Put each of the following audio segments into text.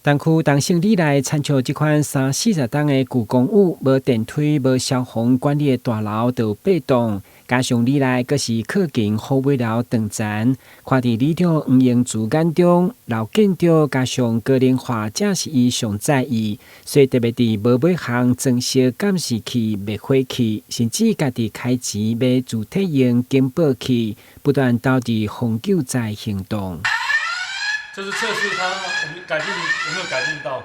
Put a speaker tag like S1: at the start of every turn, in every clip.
S1: 東區東勝里內，親像這款三四十棟的舊公寓，無電梯、無消防管理的大樓，就有八棟。加上里內閣是靠近虎尾寮斷層，看佇里長黃英慈眼中，老建築加上高齡化，才是伊上在意，所以特別佇無尾巷裝設監視器、滅火器，甚至家己開錢買自體型警報器，不斷投入防救災行動。
S2: 就是測試它，我們改進有沒有改進到？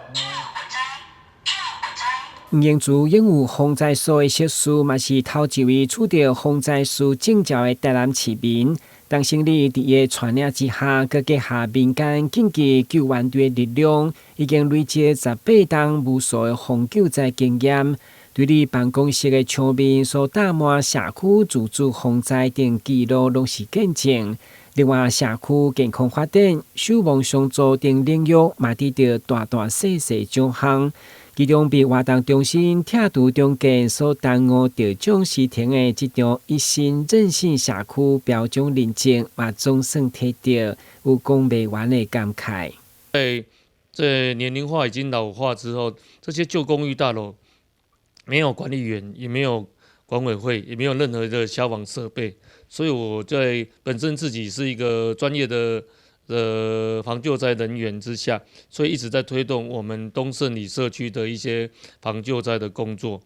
S1: 黃英慈擁有防災所的碩士，嘛是頭一位取得防災師證照的台南市民。東勝里佇伊的帶領之下，閣結合民間緊急救援隊的力量，已經累積18冬無數的防救災經驗。對佇辦公室的牆面所貼滿社區自主防災等記錄，攏是見證。另外，社區健康發展、守望相助等領域，嘛得著大大細細獎項。其中，被活動中心拆除重建所耽誤得獎時停的這場一心韌性社區標準認證，嘛總算提著，有講袂完的感慨。
S2: 在這年齡化已經老化之後，這些舊公寓大樓沒有管理員，也沒有管委會，也沒有任何的消防設備，所以我在本身自己是一個專業的防救災人員之下，所以一直在推動我們東勝里社區的一些防救災的工作，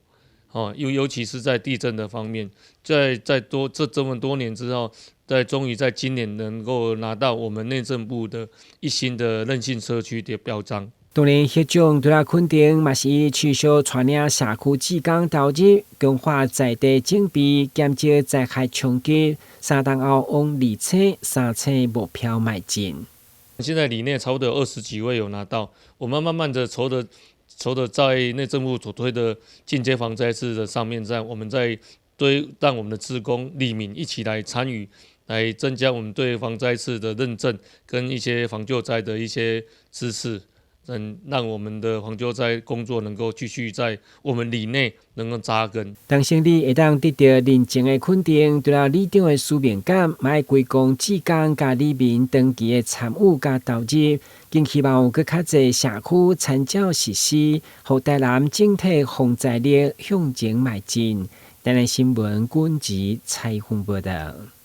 S2: 哦，尤其是在地震的方面，在多這這麼多年之後，在終於在今年能夠拿到我們內政部的一星的韌性社區的標章。
S1: 當然，獲獎除了肯定，嘛是伊持續帶領社區志工投入，強化在地準備，減少災害衝擊。3冬後往二星、三星目標邁進。
S2: 現在里內差不多有20幾位有拿到，我們慢慢的籌的在內政部所推的進階防災士的上面，在我們在推讓我們的志工里民一起來參與，來增加我們對防災士的認證跟一些防救災的一些知識。能讓我們的防救災工作能夠繼續在我們里內能夠紮根。
S1: 東勝里會當得到認證的肯定，除了里長的使命感，嘛愛歸功志工佮里民長期的參與佮投入，更希望有閣較濟社區參照實施，予台南整體防災力向前邁進。台南新聞軍籍採訪報導。